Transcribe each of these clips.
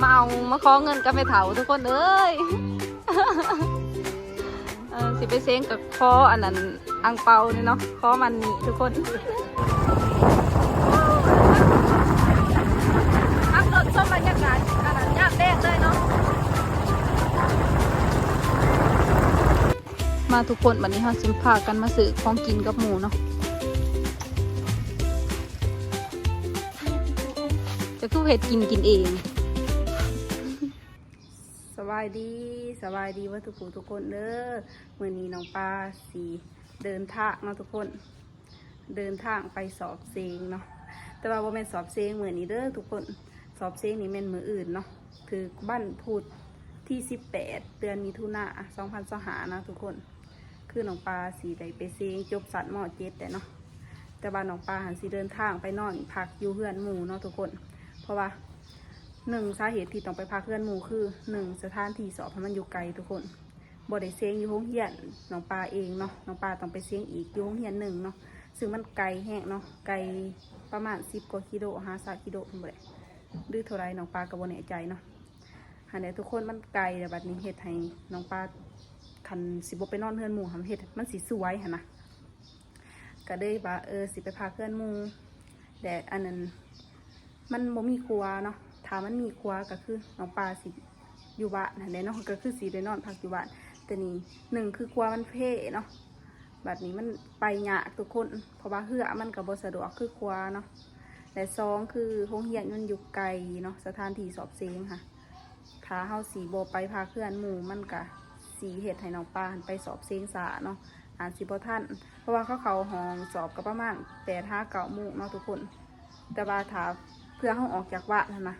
ມາເອົາ ມາຂໍເງິນກັບແມ່ເຖົ້າທຸກຄົນເອີຍ. ເອີ ຊິໄປເສັງກັບຂໍອັນນັ້ນ ອັ່ງເປົານີ້ເນາະ ຂໍມັນນີ້ທຸກຄົນ. ຂັບລົດຊົມບັນຍາກາດອັນນັ້ນຍາມແລງເລີຍເນາະ. ມາທຸກຄົນ ບັດນີ້ເຮົາຊິພາກັນມາຊື້ຂອງກິນກັບໝູ່ເນາະ. ຈະຄືເຮັດກິນ ກິນເອງ. ສະບາຍດີ ສະບາຍດີເບິດທຸກຜູ້ທຸກຄົນເດີ. ມື້ນີ້ນ້ອງປາຊິເດີນທາງເນາະທຸກຄົນ ເດີນທາງໄປສອບເສັງເນາະ ແຕ່ວ່າບໍ່ແມ່ນສອບເສັງມື້ນີ້ເດີທຸກຄົນ ສອບເສັງນີ້ແມ່ນມື້ອື່ນເນາະ ຖືກວັນພຸດທີສິບແປດ ເດືອນມິຖຸນາ ສອງພັນຊາວຫ້ານະທຸກຄົນ. ຄືນ້ອງປາຊິໄດ້ໄປເສັງຈົບຊັ້ນ ມ.ເຈັດ ແລ້ວເນາະ ແຕ່ວ່ານ້ອງປາຫັ້ນຊິເດີນທາງໄປນອນພັກຢູ່ເຮືອນໝູ່ເນາະທຸກຄົນ. ເພາະວ່າ ໜຶ່ງ ສາເຫດທີ່ຕ້ອງໄປພັກເຮືອນໝູ່ຄື ໜຶ່ງ ສະຖານທີ່ສອບຫັ້ນມັນຢູ່ໄກທຸກຄົນ ບໍ່ໄດ້ເສັງຢູ່ໂຮງຮຽນນ້ອງປາເອງເນາະ ນ້ອງປາຕ້ອງໄປເສັງອີກຢູ່ໂຮງຮຽນໜຶ່ງເນາະ ຊຶ່ງມັນໄກແຮງເນາະ ໄກປະມານສິບກວ່າກິໂລ ຫ້າສິບກິໂລພຸ້ນບໍ່ແຫຼະ ຫຼືເທົ່າໃດນ້ອງປາກໍບໍ່ແນ່ໃຈເນາະ. ຫັ້ນແຫຼະທຸກຄົນ ມັນໄກແລ້ວບັດນີ້ເຮັດໃຫ້ນ້ອງປາ ຄັນຊິບໍ່ໄປນອນເຮືອນໝູ່ຫັ້ນ ເຮັດ ມັນຊິສວຍຫັ້ນນະ ກໍເລີຍວ່າ ເອີ ຊິໄປພັກເຮືອນໝູ່ ແລະ ອັນນັ້ນ ມັນບໍ່ມີຄົວເນາະ ຖ້າມັນມີຄົວກໍຄືນ້ອງປາຊິຢູ່ບ້ານຫັ້ນແຫຼະເນາະ ກໍຄືຊິໄດ້ນອນພັກຢູ່ບ້ານ. ແຕ່ນີ້ ໜຶ່ງ ຄືຄົວມັນເພເນາະ ບັດນີ້ມັນໄປຍາກທຸກຄົນ ເພາະວ່າເຮືອມັນກໍບໍ່ສະດວກຄືຄົວເນາະ ແລະ ສອງ ຄືໂຮງຮຽນມັນຢູ່ໄກເນາະ ສະຖານທີ່ສອບເສັງຫັ້ນ ຖ້າເຮົາຊິບໍ່ໄປພັກເຮືອນໝູ່ ມັນກະຊິເຮັດໃຫ້ນ້ອງປາຫັ້ນໄປສອບເສັງຊ້າເນາະ ອາດຊິບໍ່ທັນ ເພາະວ່າເຂົາເຂົ້າຫ້ອງສອບກໍປະມານແປດຫາເກົ້າໂມງເນາະທຸກຄົນ. ແຕ່ວ່າຖ້າເພື່ອເຮົາອອກຈາກບ້ານຫັ້ນນະ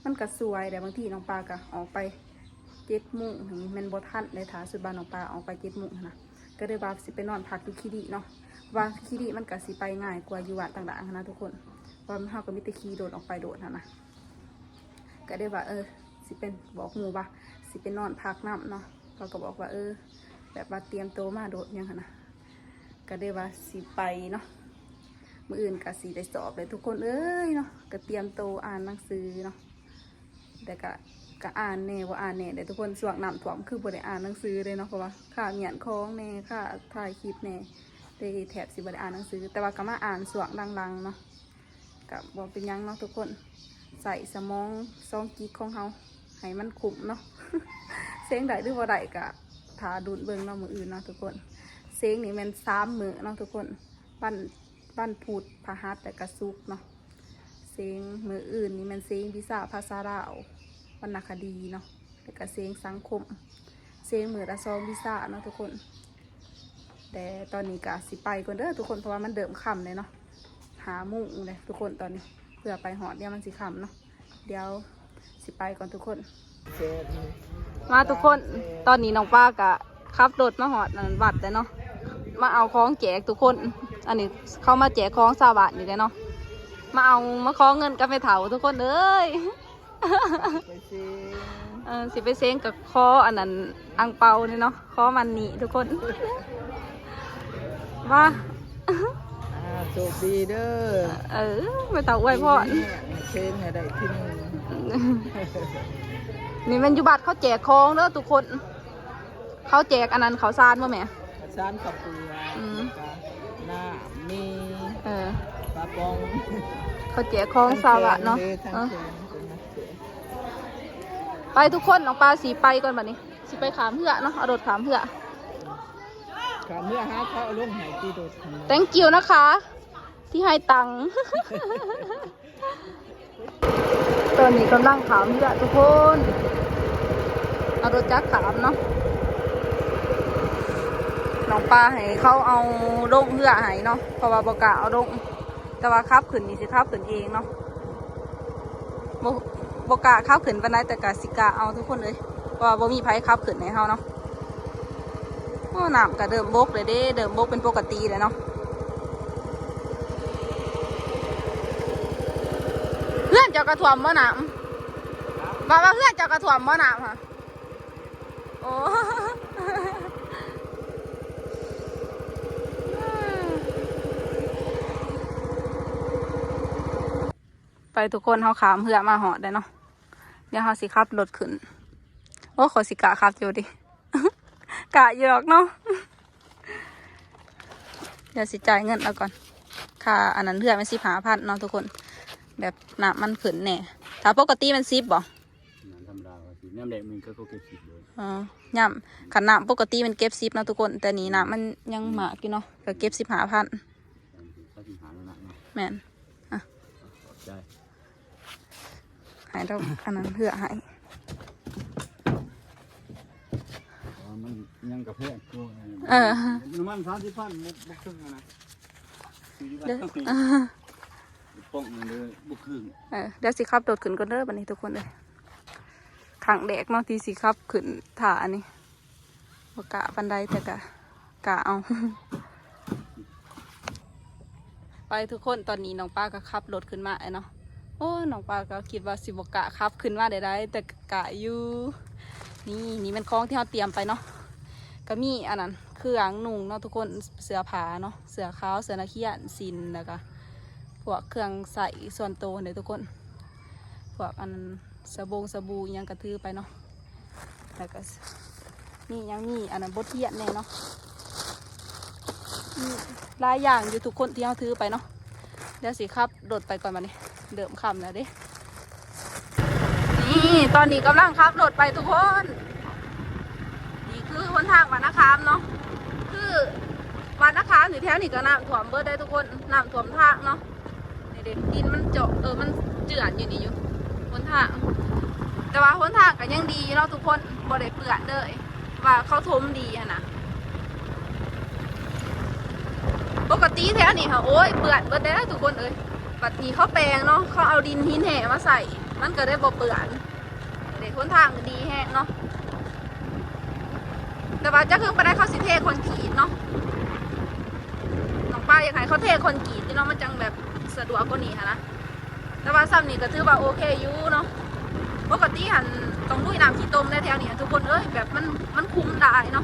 ມັນກະສວຍແດ່ ບາງທີນ້ອງປາກະອອກໄປເຈັດໂມງ ແມ່ນບໍ່ທັນເດ້ ຖ້າສົມມຸດວ່ານ້ອງປາອອກໄປເຈັດໂມງຫັ້ນນະ ກໍເລີຍວ່າຊິໄປນອນພັກຢູ່ຄີດີເນາະ ເພາະວ່າຄີດີມັນກະຊິໄປງ່າຍກວ່າຢູ່ບ້ານຕ່າງໆຫັ້ນນະທຸກຄົນ ເພາະວ່າເຮົາກໍມີແຕ່ຂີ່ລົດອອກໄປໂລດຫັ້ນນະ. ກໍໄດ້ວ່າ ເອີ ຊິເປັນ ບອກໝູ່ວ່າຊິໄປນອນພັກນຳເນາະ ເຂົາກໍບອກວ່າ ເອີ ແບບວ່າຕຽມໂຕມາໂດດຫຍັງຫັ້ນນະ ກໍໄດ້ວ່າຊິໄປເນາະ. ມື້ອື່ນກໍຊິໄດ້ສອບແລ້ວທຸກຄົນເອີຍເນາະ ກໍຕຽມໂຕອ່ານໜັງສືເນາະ ແຕ່ກໍ ກໍອ່ານແດ່ບໍ່ອ່ານແດ່ເດ້ທຸກຄົນ. ຊ່ວງນ້ຳຖ້ວມຄືບໍ່ໄດ້ອ່ານໜັງສືເລີຍເນາະ ເພາະວ່າຄາມ້ຽນຂອງແດ່ ຄາຖ່າຍຄລິບແດ່ ເລີຍແທບຊິບໍ່ໄດ້ອ່ານໜັງສື ແຕ່ວ່າກໍມາອ່ານຊ່ວງຫຼັງໆເນາະ. ກະບໍ່ເປັນຫຍັງເນາະທຸກຄົນ ໃຊ້ສະໝອງສອງກິກຂອງເຮົາໃຫ້ມັນຄຸ້ມເນາະ. ເສັງໄດ້ຫຼືບໍ່ໄດ້ກະຖ້າລຸ້ນເບິ່ງເນາະ ມື້ອື່ນເນາະທຸກຄົນ. ເສັງນີ້ແມ່ນສາມມື້ເນາະທຸກຄົນ ວັນ ວັນພຸດ ພະຫັດ ແລະກະສຸກເນາະ. ເສັງມື້ອື່ນນີ້ແມ່ນເສັງວິຊາພາສາລາວ ວັນນະຄະດີເນາະ ແລະກະເສັງສັງຄົມ ເສັງມື້ລະສອງວິຊາເນາະທຸກຄົນ. ແຕ່ຕອນນີ້ກະຊິໄປກ່ອນເດີທຸກຄົນ ເພາະວ່າມັນເລີ່ມຄ່ຳແລ້ວເນາະ ຫ້າໂມງແລ້ວທຸກຄົນ. ຕອນນີ້ເພື່ອໄປຮອດ ດຽວມັນຊິຄ່ຳເນາະ ດຽວຊິໄປກ່ອນທຸກຄົນ. ມາທຸກຄົນ ຕອນນີ້ນ້ອງປາກະຂັບລົດມາຮອດອັນວັດແລ້ວເນາະ ມາເອົາຂອງແຈກທຸກຄົນ. ອັນນີ້ເຂົາມາແຈກຂອງຊາວບ້ານນີ້ແຫຼະເນາະ ມາເອົາ ມາຂໍເງິນກັບແມ່ເຖົ້າທຸກຄົນເອີຍ. ໄປເສັງ ເອີ ຊິໄປເສັງກໍຂໍອັນນັ້ນ ອັ່ງເປົານີ້ເນາະ ຂໍມັນນີ້ທຸກຄົນ. ມາ ອ່າ ໂຊກດີເດີ ເອີ ແມ່ເຖົ້າອວຍພອນ ເສັງໃຫ້ໄດ້ທີໜຶ່ງ. ນີ້ແມ່ນຢູ່ວັດເຂົາແຈກຂອງເດີທຸກຄົນ. ເຂົາແຈກອັນນັ້ນ ເຂົ້າສານບໍ່ແມ່? ເຂົ້າສານ ເຂົ້າເປືອກ ອືມ ແລ້ວກະນ້ຳ ມີ ເອີ ປາປອງ ເຂົາແຈກຂອງຊາວບ້ານເນາະ. ເອີ ໄປທຸກຄົນ ນ້ອງປາຊິໄປກ່ອນບັດນີ້ ຊິໄປຂ້າມເຮືອເນາະ ເອົາລົດຂ້າມເຮືອ ຂ້າມເຮືອຫາເຂົາເອົາລົງໃຫ້ ຂີ່ລົດຂ້າມເຮືອ. Thank you นะคะ ທີ່ให้ตังค์ ตอนนี้กำลังข้ามเฮือทุกคน เอารถจักรข้ามเนาะ น้องปาให้เขาเอาลงเฮือให้เนาะ เพราะว่าบ่กล้าเอาลง แต่ว่าขับขึ้นนี่สิขับขึ้นเองเนาะ บ่ บ่กล้าขับขึ้นปานใด แต่ก็สิกล้าเอาทุกคนเอ้ย เพราะว่าบ่มีไผขับขึ้นให้เฮาเนาะ. โอ้ น้ำก็เริ่มบกแล้วเด้ เริ่มบกเป็นปกติแล้วเนาะ เฮือนเจ้าก็ท่วมบ่น้ำ ว่า ว่าเฮือนเจ้าก็ท่วมบ่น้ำหะ โอ้ ไปทุกคน เฮาข้ามเฮือมาฮอดแล้วเนาะ ດຽວເຮົາຊິຂັບລົດຂຶ້ນ. ໂອ້ ຂ້ອຍຊິກ້າຂັບຢູ່ຕິ? ກ້າຢູ່ດອກເນາະ. ດຽວຊິຈ່າຍເງິນລາວກ່ອນ. ຄ່າອັນນັ້ນເຮືອແມ່ນສິບຫ້າພັນເນາະທຸກຄົນ, ແບບນ້ຳມັນຂຶ້ນແດ່. ຖ້າປົກກະຕິແມ່ນສິບບໍ່? ນ້ຳທຳມະດາກໍສິບ, ຍາມແລ້ງມັນກໍເກັບສິບເລີຍ. ອໍ ຍາມ ຄັນນ້ຳປົກກະຕິແມ່ນເກັບສິບເນາະທຸກຄົນ, ແຕ່ນີ້ນ້ຳມັນຍັງມາກຢູ່ເນາະ ກໍເກັບສິບຫ້າພັນ. ສາມສິບຫ້າແລ້ວນະເນາະ. ແມ່ນ. ອ່ະ ຂອບໃຈ. ໃຫ້ດອກອັນນັ້ນເພື່ອໃຫ້. ອໍ ມັນຍັງກະແພງຢູ່. ເອີ ນ້ຳມັນສາມສິບພັນ ບໍ່ ບໍ່ເຄິ່ງນະ. ຄືຢູ່ບ້ານເຮົານີ້ ປ້ອງເດີ ບໍ່ຄືນ. ເອີ ດຽວຊິຂັບລົດຂຶ້ນກ່ອນເດີບັດນີ້ທຸກຄົນເອີຍ. ຄັ້ງແລກເນາະທີ່ຊິຂັບຂຶ້ນຖ້າອັນນີ້ ບໍ່ກ້າປານໃດ ແຕ່ກະກ້າເອົາ. ໄປທຸກຄົນ, ຕອນນີ້ນ້ອງປາກໍຂັບລົດຂຶ້ນມາແລ້ວເນາະ. ໂອ້ ນ້ອງປາກໍຄິດວ່າຊິບໍ່ກ້າຂັບຂຶ້ນມາໄດ້ໃດ ແຕ່ກໍກ້າຢູ່. ນີ້ ນີ້ແມ່ນຂອງທີ່ເຮົາຕຽມໄປເນາະ, ກໍມີອັນນັ້ນ ເຄື່ອງນຸ່ງເນາະທຸກຄົນ, ເສື້ອຜ້າເນາະ, ເສື້ອຂາວ, ເສື້ອນັກຮຽນ, ສິ້ນ, ແລ້ວກໍພວກເຄື່ອງໃຊ້ສ່ວນໂຕເດ້ທຸກຄົນ. ພວກອັນສະບົງສະບູອີ່ຫຍັງກໍຖືໄປເນາະ. ແລ້ວກໍມີຫຍັງ ມີອັນນັ້ນ ບົດຮຽນແດ່ເນາະ, ມີຫຼາຍຢ່າງຢູ່ທຸກຄົນທີ່ເຮົາຖືໄປເນາະ. ດຽວຊິຂັບລົດໄປກ່ອນບັດນີ້ ເລີ່ມຄ່ຳແລ້ວເດ້. ນີ້ ຕອນນີ້ກຳລັງຂັບລົດໄປທຸກຄົນ. ນີ້ຄືຫົນທາງບ້ານນາຄາມເນາະ, ຄືບ້ານນາຄາມນີ້ ແຖວນີ້ກໍນ້ຳຖ້ວມເບິດເດ້ທຸກຄົນ, ນ້ຳຖ້ວມທາງເນາະ. ນີ້ເດ້ ດິນມັນເຈາະ ເອີ ມັນເຈື່ອນຢູ່ນີ້ຢູ່ຫົນທາງ, ແຕ່ວ່າຫົນທາງກໍຍັງດີເນາະທຸກຄົນ ບໍ່ໄດ້ເປື້ອນເລີຍ. ວ່າເຂົາຖົມດີຫັ້ນນະ. ປົກກະຕິແຖວນີ້ຫາ ໂອ້ຍ ເປື້ອນເບິດແລ້ວທຸກຄົນເອີຍ. ບັດນີ້ເຂົາແປງເນາະ, ເຂົາເອົາດິນຫີນແຮ່ມາໃສ່ ມັນກໍເລີຍບໍ່ເປື້ອນ. ເດ້ ຫົນທາງກໍດີແຮງເນາະ, ແຕ່ວ່າຈັກເຖິງປານໃດເຂົາຊິເທຄອນກຣີດເນາະ. ນ້ອງປາຢາກໃຫ້ເຂົາເທຄອນກຣີດຢູ່ເນາະ, ມັນຈັ່ງແບບສະດວກກວ່ານີ້ຫັ້ນນະ. ແຕ່ວ່າຊ່ຳນີ້ກໍຖືວ່າໂອເຄຢູ່ເນາະ. ປົກກະຕິຫັ້ນຕ້ອງລຸຍນ້ຳຂີ້ຕົມແດ່ແຖວນີ້ທຸກຄົນເອີຍ, ແບບມັນ ມັນຂຸມຫຼາຍເນາະ.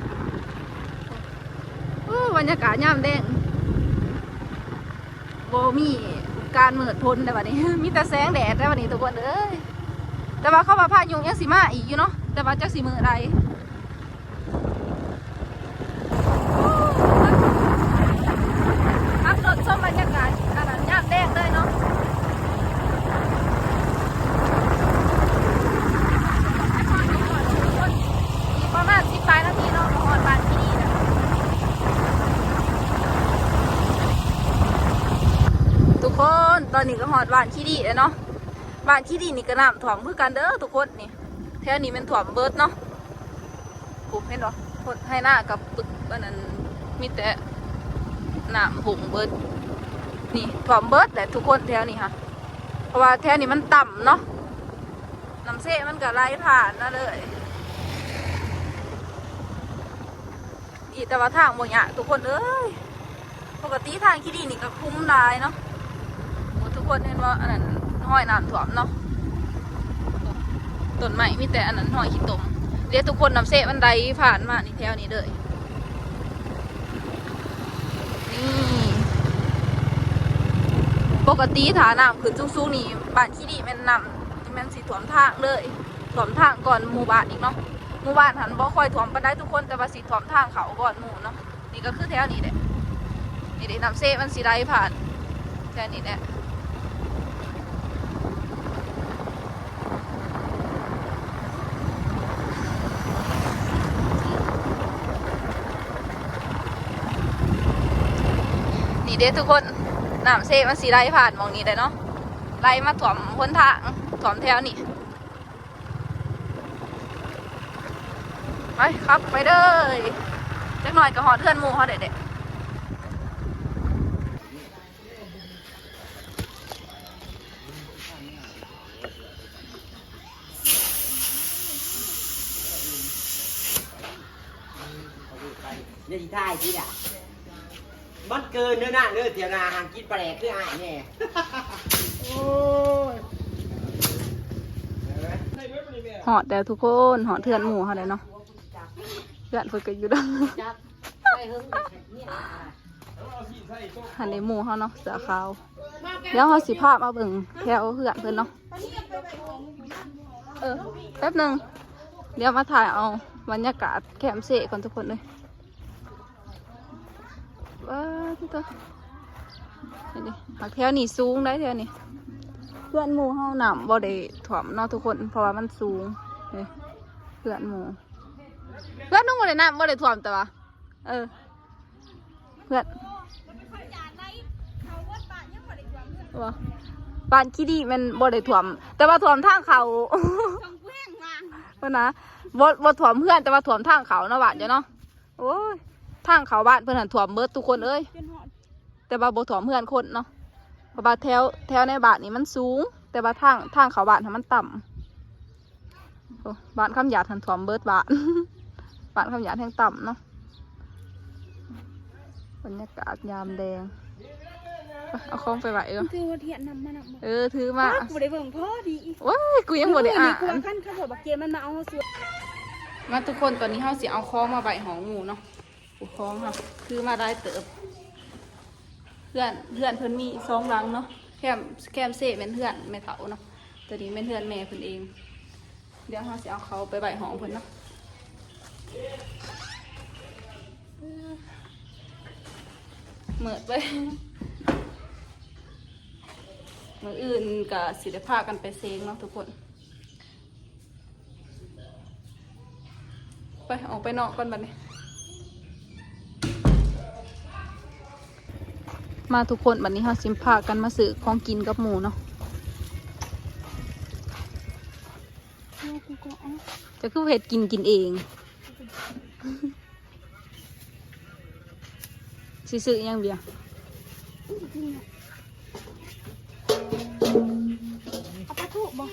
ໂອ້ ບັນຍາກາດຍາມແລງ ບໍ່ມີການມືດພົ້ນແລ້ວບັດນີ້ ມີແຕ່ແສງແດດແລ້ວບັດນີ້ທຸກຄົນເອີຍ. ແຕ່ວ່າເຂົາວ່າພາຍຸຍັງຊິມາອີກຢູ່ເນາະ, ແຕ່ວ່າຈັກຊິມື້ໃດ. ຂັບລົດຊົມບັນຍາກາດອັນນັ້ນຍາມແລງເລີຍເນາະ. ອີກປະມານສິບປາຍນາທີເນາະ ກໍຮອດບ້ານຂີ້ດີແລ້ວ ທຸກຄົນ. ຕອນນີ້ກໍຮອດບ້ານຂີ້ດີແລ້ວເນາະ. ບ້ານຂີ້ດີນີ້ກໍນ້ຳຖ້ວມຄືກັນເດີທຸກຄົນ. ນີ້ ແຖວນີ້ແມ່ນຖ້ວມເບິດເນາະ. ໂອ້ ເຫັນບໍ່? ໄຮ່ນາກັບປຶກອັນນັ້ນ ມີແຕ່ນ້ຳຫຸ້ງເບິດ. ນີ້ຖ້ວມເບິດແຫຼະທຸກຄົນແຖວນີ້ຫະ, ເພາະວ່າແຖວນີ້ມັນຕ່ຳເນາະ, ນ້ຳເຊມັນກໍໄຫຼຜ່ານມາເລີຍ. ອີ ແຕ່ວ່າທາງບໍ່ຍາກທຸກຄົນເອີຍ. ປົກກະຕິທາງຂີ້ດີນີ້ກໍຂຸມຫຼາຍເນາະ. ໂອ້ ທຸກຄົນເຫັນບໍ່? ອັນນັ້ນຮອຍນ້ຳຖ້ວມເນາະ. ຕົ້ນໄມ້ມີແຕ່ອັນນັ້ນຮອຍຂີ້ຕົມເດ້ທຸກຄົນ. ນ້ຳເຊມັນໄຫຼຜ່ານມານີ້ແຖວນີ້ເລີຍ. ນີ້ ປົກກະຕິຖ້ານ້ຳຂຶ້ນສູງໆນີ້ ບ້ານຂີ້ດີແມ່ນນ້ຳ ແມ່ນຊິຖ້ວມທາງເລີຍ, ຖ້ວມທາງກ່ອນໝູ່ບ້ານອີກເນາະ. ໝູ່ບ້ານຫັ້ນບໍ່ຄ່ອຍຖ້ວມປານໃດທຸກຄົນ, ແຕ່ວ່າຊິຖ້ວມທາງເຂົ້າກ່ອນໝູ່ເນາະ. ນີ້ກໍຄືແຖວນີ້ແຫຼະ. ນີ້ເດ້ ນ້ຳເຊມັນຊິໄຫຼຜ່ານແຖວນີ້ແຫຼະ. ນີ້ເດ້ທຸກຄົນ, ນ້ຳເຊມັນຊິໄຫຼຜ່ານໝ່ອງນີ້ແຫຼະເນາະ, ໄຫຼມາຖ້ວມຫົນທາງ ຖ້ວມແຖວນີ້. ໄປ ຂັບໄປເດີ. ຈັກໜ້ອຍກໍຮອດເຮືອນໝູ່ເຮົາແລ້ວເດ້. ຢ່າຊິຖ່າຍຕິລະ. ມັນເກີນເດີນາງເດີ, ທ່ຽວໜ້າຫ້າມກິນປາແດກຄືອ້າຍແດ່. ໂອ້ຍ ຮອດແລ້ວທຸກຄົນ, ຮອດເຮືອນໝູ່ເຮົາແລ້ວເນາະ. ເຮືອນເພິ່ນກໍຢູ່ດອກ. ຫັ້ນເດ້ໝູ່ເຮົາເນາະ, ເສື້ອຂາວ. ດຽວເຮົາຊິພາມາເບິ່ງແຖວເຮືອນເພິ່ນເນາະ. ນີ້ ເອີ ແປັບໜຶ່ງ ດຽວມາຖ່າຍເອົາບັນຍາກາດແຄມເຊກ່ອນທຸກຄົນເອີຍ. ວ້າ ຕິໂຕ ນີ້ເດ້ ຫາກແຖວນີ້ສູງໄດ໋ ແຖວນີ້. ເຮືອນໝູ່ເຮົານ້ຳບໍ່ໄດ້ຖ້ວມເນາະທຸກຄົນ ເພາະວ່າມັນສູງ. ນີ້ ເຮືອນໝູ່ ເຮືອນໜຶ່ງບໍ່ໄດ້ນ້ຳ ບໍ່ໄດ້ຖ້ວມ ແຕ່ວ່າ ເອີ ເພື່ອນ ບໍ່ ບ້ານຂີ້ດີແມ່ນບໍ່ໄດ້ຖ້ວມ ແຕ່ວ່າຖ້ວມທາງເຂົ້າ ເພິ່ນນະ ບໍ່ ບໍ່ຖ້ວມເຮືອນ ແຕ່ວ່າຖ້ວມທາງເຂົ້າເນາະ ບ້ານເຈົ້າເນາະ. ໂອ້ຍ ທາງເຂົ້າບ້ານເພິ່ນຫັ້ນຖ້ວມເບິດທຸກຄົນເອີຍ ແຕ່ວ່າບໍ່ຖ້ວມເຮືອນຄົນເນາະ ເພາະວ່າແຖວ ແຖວໃນບ້ານນີ້ມັນສູງ ແຕ່ວ່າທາງ ທາງເຂົ້າບ້ານຫັ້ນມັນຕ່ຳ. ໂອ້ ບ້ານຄຳຫຍາດຫັ້ນຖ້ວມເບິດບ້ານ ບ້ານຄຳຫຍາດແຮງຕ່ຳເນາະ. ບັນຍາກາດຍາມແລງ ໄປ ເອົາຂອງໄປໄວ້ກ່ອນ. ຖືວ່າທຽນນຳມານຳ ເອີ ຖືມາ ບໍ່ໄດ້ເບິ່ງພໍດີ. ໂອ້ຍ ກູຍັງບໍ່ໄດ້ອ່ານ ນີ້ກູວ່າຄັນ ຄັນເຂົາບັກເກມັນມາເອົາເຮົາສວຍ. ມາທຸກຄົນ ຕອນນີ້ເຮົາຊິເອົາຂອງມາໄວ້ຫ້ອງໝູ່ເນາະ. ໂອ້ ຂອງເຮົາຖືມາຫຼາຍເຕີບ. ເຮືອນ ເຮືອນເພິ່ນມີສອງຫຼັງເນາະ ແຄມ ແຄມເຊແມ່ນເຮືອນແມ່ເຖົ້າເນາະ ຕົວນີ້ແມ່ນເຮືອນແມ່ເພິ່ນເອງ. ດຽວເຮົາຊິເອົາເຂົ້າໄປໄວ້ຫ້ອງເພິ່ນເນາະ. ມືດເວີຍ ມື້ອື່ນກະຊິໄດ້ພາກັນໄປເຊງເນາະທຸກຄົນ. ໄປ ອອກໄປນອກກ່ອນບັດນີ້. ມາທຸກຄົນ ບັດນີ້ເຮົາຊິພາກັນມາຊື້ຂອງກິນກັບໝູ່ເນາະ. ເຈົ້າຄືເຮັດກິນ ກິນເອງ? ຊິຊື້ຫຍັງເບຍ? ເອົາປາທູບໍ່?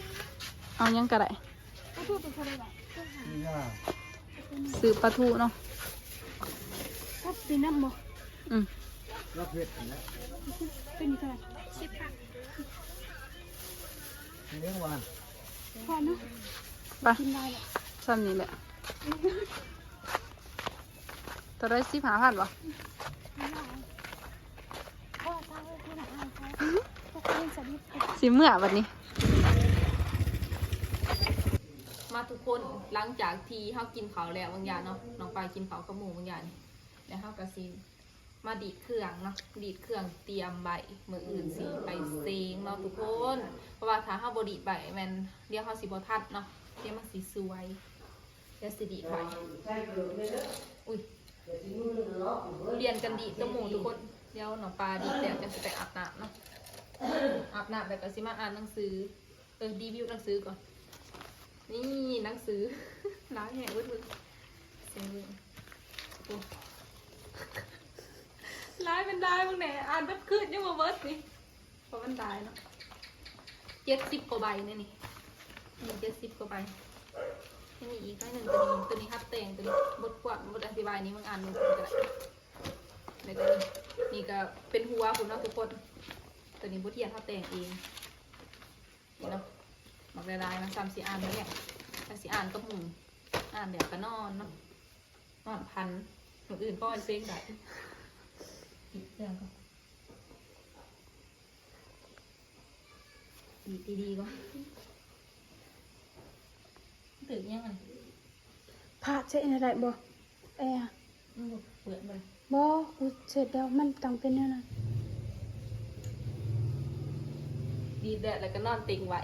ເອົາຫຍັງກະໄດ້. ປາທູຕົວເທົ່າໃດລະ? ຊື້ປາທູເນາະ. ກັບປີນຳບໍ່? ອືມ ລາວເຜັດຫັ້ນແຫຼະ. ຕົວນີ້ເທົ່າໃດ? ສິບພັນ. ເຮັດຫຍັງຫວານ? ພໍເນາະ ໄປ ກິນໄດ້ແຫຼະ ຊ່ຳນີ້ແຫຼະ. ເທົ່າໃດ? ສິບຫ້າພັນບໍ່? ຊິເມືອບັດນີ້. ມາທຸກຄົນ ຫຼັງຈາກທີ່ເຮົາກິນເຂົ້າແລ້ວບາງຢ່າງເນາະ ນ້ອງປາຍກິນເຂົ້າກັບໝູ່ບາງຢ່າງນີ້ ແລ້ວເຮົາກໍຊິມາດີດເຄື່ອງເນາະ ດີດເຄື່ອງຕຽມໄວ້ມື້ອື່ນຊິໄປເຊງເນາະທຸກຄົນ. ເພາະວ່າຖ້າເຮົາບໍ່ດີດໄວ້ແມ່ນດຽວເຮົາຊິບໍ່ທັນເນາະ ດຽວມັນຊິສວຍ. ດຽວຊິດີດໄວ້ ອຸ້ຍ ປ່ຽນກັນດີດກັບໝູ່ທຸກຄົນ. ດຽວນ້ອງປາດີດແລ້ວຈັ່ງຊິໄປອາບນ້ຳເນາະ ອາບນ້ຳແລ້ວກໍຊິມາອ່ານໜັງສື. ເອີ ຣີວິວໜັງສືກ່ອນ. ນີ້ໜັງສື ຫຼາຍແຮງເວີ້ຍ ເບິ່ງ ເບິ່ງ ໂອ້ ຫຼາຍແມ່ນຫຼາຍເບິ່ງແດ່ ອ່ານເບິດຄືນຍັງບໍ່ເບິດນີ້. ເພາະມັນຫຼາຍເນາະ ເຈັດສິບກວ່າໃບໃນນີ້ ມີເຈັດສິບກວ່າໃບ. ຍັງມີອີກໜ້ອຍໜຶ່ງ ຕົວນີ້ ຕົວນີ້ຮັບແຕ່ງ ຕົວນີ້ບົດຄວາມ ບົດອະທິບາຍນີ້ ມຶງອ່ານເບິ່ງກ່ອນກໍໄດ້. ແລ້ວກໍນີ້ ນີ້ກໍເປັນຫົວພຸ້ນເນາະທຸກຄົນ. ຕົວນີ້ບົດຮຽນເຮົາແຕ່ງເອງ ນີ້ເນາະ ບັກຫຼາຍໆ ມັນຊ້ຳຊິອ່ານແລ້ວ ມັນຊິອ່ານກັບໝູ່ ອ່ານແລ້ວກໍນອນເນາະ ນອນພັນ. ມື້ອື່ນປ້ອຍເສັງໄດ້ ປິດເຄື່ອງກ່ອນ ປິດດີໆກ່ອນ. ຖືກຍັງອັນ ພາດໃສ່ອັນນັ້ນໄດ້ບໍ່? ແອ ມັນບໍ່ເປື້ອນບໍ່? ບໍ່ ກູເຊັດແລ້ວ ມັນຕ້ອງເປັນແນວນັ້ນ. ດີດແດດແລ້ວກໍນອນຕິ່ງໄວ້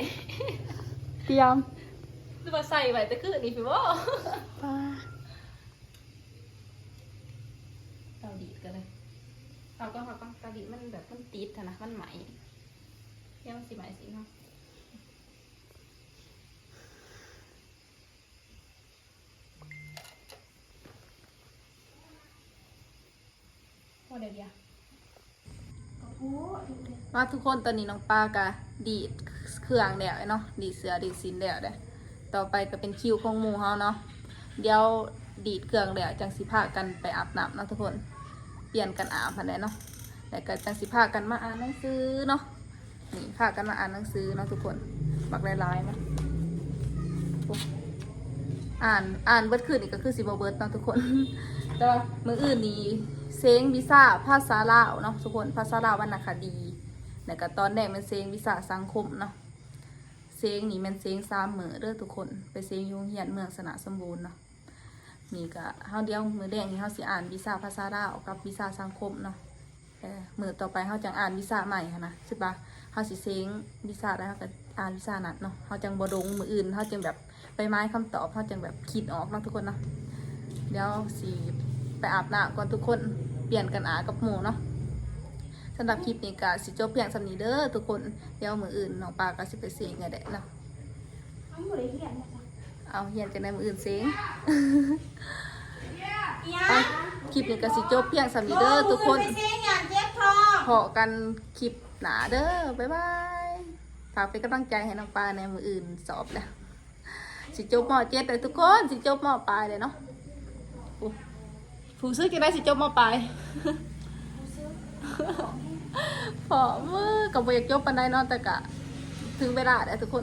ຕຽມ ຫຼືວ່າໃສ່ໄວ້ແຕ່ຄືນນີ້ພຸ້ນບໍ? ປ້າ ເຕົາດີດກໍໄດ້ ເອົາກ່ອນ ເອົາກ່ອນ ເຕົາດີດມັນແບບມັນຕິດຫັ້ນນະ ມັນໄໝ້ ດຽວມັນຊິໄໝ້ຊິເນາະ. ພໍໄດ້ເດຍ ມາທຸກຄົນ ຕອນນີ້ນ້ອງປາກະດີດເຄື່ອງແລ້ວເນາະ ດີດເສື້ອດີດສິ້ນແລ້ວເດ້ ຕໍ່ໄປກະເປັນຄິວຂອງໝູ່ເຮົາເນາະ. ດຽວດີດເຄື່ອງແລ້ວຈັ່ງຊິພາກັນໄປອາບນ້ຳເນາະທຸກຄົນ ປ່ຽນກັນອາບຫັ້ນແຫຼະເນາະ ແລ້ວກະຈັ່ງຊິພາກັນມາອ່ານໜັງສືເນາະ. ນີ້ພາກັນມາອ່ານໜັງສືເນາະທຸກຄົນ ບັກຫຼາຍໆ ນະ. ໂອ້ ອ່ານ ອ່ານເບິດຄືນນີ້ກໍຄືຊິບໍ່ເບິດເນາະທຸກຄົນ ແຕ່ວ່າມື້ອື່ນນີ້ເສັງວິຊາພາສາລາວເນາະທຸກຄົນ ພາສາລາວວັນນະຄະດີ ແລ້ວກໍຕອນແລງແມ່ນເສັງວິຊາສັງຄົມເນາະ. ເສ ເສັງນີ້ແມ່ນເສັງສາມມື້ເດີທຸກຄົນ ໄປເສັງຢູ່ໂຮງຮຽນເມືອງຊະນະສົມບູນເນາະ. ນີ້ກະເຮົາ ດຽວມື້ແລງນີ້ເຮົາຊິອ່ານວິຊາພາສາລາວກັບວິຊາສັງຄົມເນາະ. ເອີ ມື້ຕໍ່ໄປເຮົາຈັ່ງອ່ານວິຊາໃໝ່ຫັ້ນນະ ຄິດວ່າເຮົາຊິເສັງວິຊາໃດເຮົາກໍອ່ານວິຊານັ້ນເນາະ. ເຮົາຈັ່ງບໍ່ດົງ ມື້ອື່ນເຮົາຈຶ່ງແບບໄປໝາຍຄຳຕອບ ເຮົາຈຶ່ງແບບຄິດອອກເນາະທຸກຄົນເນາະ. ດຽວຊິໄປອາບນ້ຳກ່ອນທຸກຄົນ ປ່ຽນກັນອາບກັບໝູ່ເນາະ. ສຳລັບຄລິບນີ້ກໍຊິຈົບພຽງສ່ຳນີ້ເດີທຸກຄົນ. ດຽວມື້ອື່ນນ້ອງປາກໍຊິໄປເສັງແດ່ເນາະ. ເຮົາບໍ່ໄດ້ຮຽນນະ. ເອົາ ຮຽນຈັ່ງໃດມື້ອື່ນເສັງ. ໄປ ຄລິບນີ້ກໍຊິຈົບພຽງສ່ຳນີ້ເດີທຸກຄົນ. ໄປເສັງຫຍັງເຈັບທ້ອງ. ພໍ້ກັນຄລິບໜ້າເດີ ບາຍບາຍ. ຝາກເປັນກຳລັງໃຈໃຫ້ນ້ອງປາແດ່ ມື້ອື່ນສອບແລ້ວ. ຊິຈົບ ມ.ເຈັດ ແລ້ວທຸກຄົນ ຊິຈົບ ມ.ປາຍແລ້ວເນາະ. ໂອ້ ຮູ້ສຶກຈັ່ງໃດ ຊິຈົບ ມ.ປາຍ? ພໍ້ມື້ກໍບໍ່ຢາກຈົບປານໃດເນາະ ແຕ່ກະເຖິງເວລາແລ້ວທຸກຄົນ.